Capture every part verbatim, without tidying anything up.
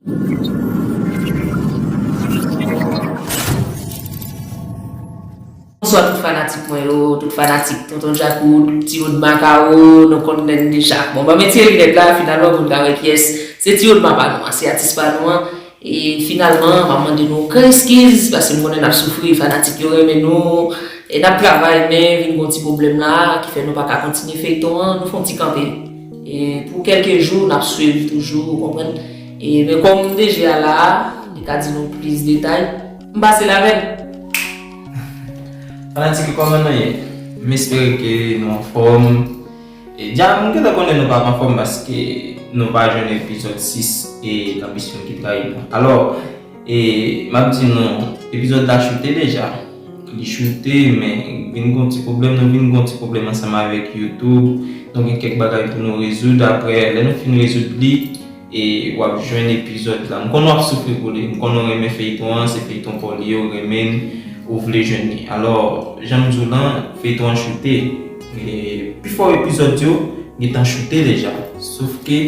Bonswa tout fanatik mwen yo, tout fanatik Tonton Djakout, Ti Rod Makaro, nou konnen deja. Bon, ban m retire linèt la, finalman pou n ka wè kiyès se Ti Rod pa nou an, se atis pa nou an. E finalman, m ap mande nou yon gran eskiz, paske m konnen n ap soufri, fanatik yo renmen nou, e n ap travay, men vin gon ti pwoblèm la, ki fè nou pa ka kontinye feyton an, nou fè yon ti kanpe. E pou kèlke jou, n ap swiv toujou, ou konprann? E men kòm D J a la, li ka di nou plis detay, m pase l avè l. Fanatik yo, kòman nou ye? M espere ke nou anfòm. E dja, m gentan konnen nou p ap anfòm paske nou pa jwenn epizòd sis e lanbisyon ki trayi nou. Alò, e m ap di nou, epizòd la choute deja. Li choute, men vin gon ti pwoblèm, nou vin gon ti pwoblèm ansanm avèk YouTube. Nou gen kèk bagay pou nou rezoud. Apre, lè nou fin rezoud li, e w ap jwenn epizòd la. M konnen w ap soufri pou li. M konnen w renmen feyton an, se feyton pa w li ye, w renmen l, ou vle jwenn li. Alò, jan m di w lan, feyton an choute. E pifò epizòd yo gentan choute deja. Sof ke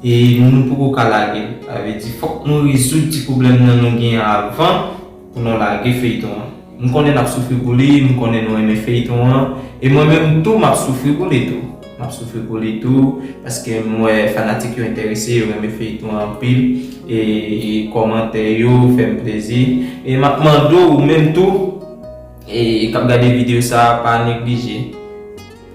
e nou poko ka lage l. Sa vle di, fòk nou rezoud ti pwoblèm nan nou genyen avan pou nou lage feyton an. M konnen n ap soufri pou li, m konnen nou renmen feyton an, e mwen menm tou m ap soufri pou li tou. M ap soufri pou li tou, paske m wè fanatik yo enterese, yo renmen feyton an anpil, e kòmantè yo fè m plezi. E m ap mande w ou menm tou, e k ap gade videyo sa a, pa neglije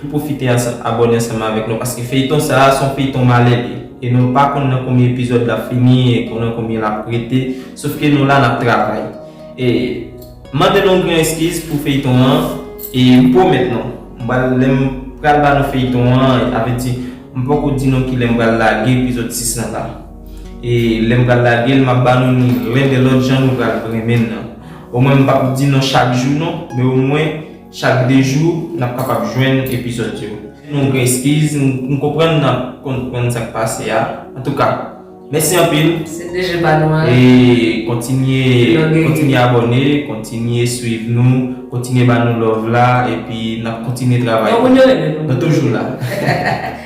tou pwofite abòne ansanm avèk nou, paske feyton sa a se yon feyton malè li ye. E nou pa konn nan konbyen epizòd l ap fini, e konn nan konbyen l ap rete. Sof ke nou la, n ap travay. E mande nou yon gran eskiz pou feyton an. E m pwomèt nou, m pral, lè m pral ba nou feyton an, avèti, m poko di nou kilè m pral lage epizòd sis lan la. E lè m pral lage l, m ap ba nou li len de lòt jan nou pral renmen l nan. Omwen m p ap di nou chak jou non, men omwen chak de jou, n ap kapab jwenn epizòd yo. Yon gran eskiz, m konprann n ap konprann sa k pase a. Antouka, mèsi anpil. Se deje pa nou a. E kontinye, kontinye abòne, kontinye swiv nou, kontinye ba nou love la, epi n ap kontinye travay. Non, moun yo renmen nou. Nou toujou la.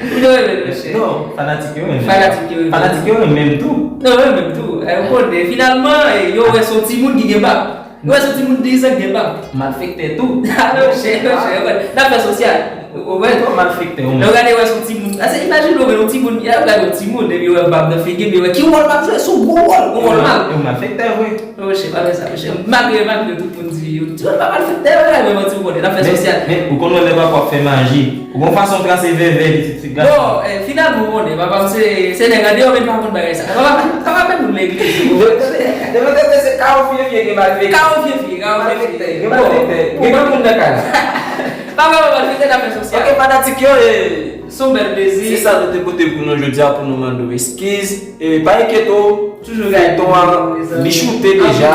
Moun yo renmen nou, chè. Non, fanatik yo renmen. Fanatik yo renmen. Fanatik yo renmen m tou. Non, yo renmen m tou. Yo konnen. Finalman, yo wè se yon timoun ki gen bab. Ou wè se yon timoun de diz an ki gen bab. Malfektè tou. Alò, chè, chè, n ap fè sosyal. Ou wè? Twò malfektè ou menm. Lè w gade wè se yon timoun. Ase imajine w wè yon timoun, lè w gade yon timoun, epi wè bab nan figi l, epi wè ki wòl l ap jwe, se yon gwo wòl, yon wòl mal. Ou malfektè vre. Oh, chè, pa fè sa, chè. Malgre, malgre tout moun di, yo di, yo pa malfektè, yo pa menm manti, ou konnen, n ap fè sosyal. Men, men, ou konn wè lè papa w ap fè maji. Ou gon fason w trase vèvè pitit fi gason. Bon, eh, finalman, ou konnen, papa m se, se nèg andeyò, men l pa konn bagay sa. Papa, papa menm moun legliz. Depi tande, depi tande se kawo fye fye gen malfektè. Kawo fye fye, kawo fye fye. Gen malfektè, gen granmoun nan kay la. Papa, papa, fye fye nan afè sosyal. Ok, fanatik yo, eh, se yon bèl plezi. Se sa nou te pote pou nou jodi a, pou nou mande w eskiz. E pa enkyete w, feyton an, li choute deja,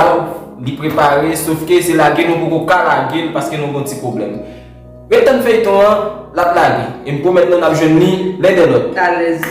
li prepare, sof ke se lage nou poko ka lage l paske nou gon ti pwoblèm. Ret tann feyton an, l ap lage. E m pwomèt nou n ap jwenn li len de lòt. Alèz.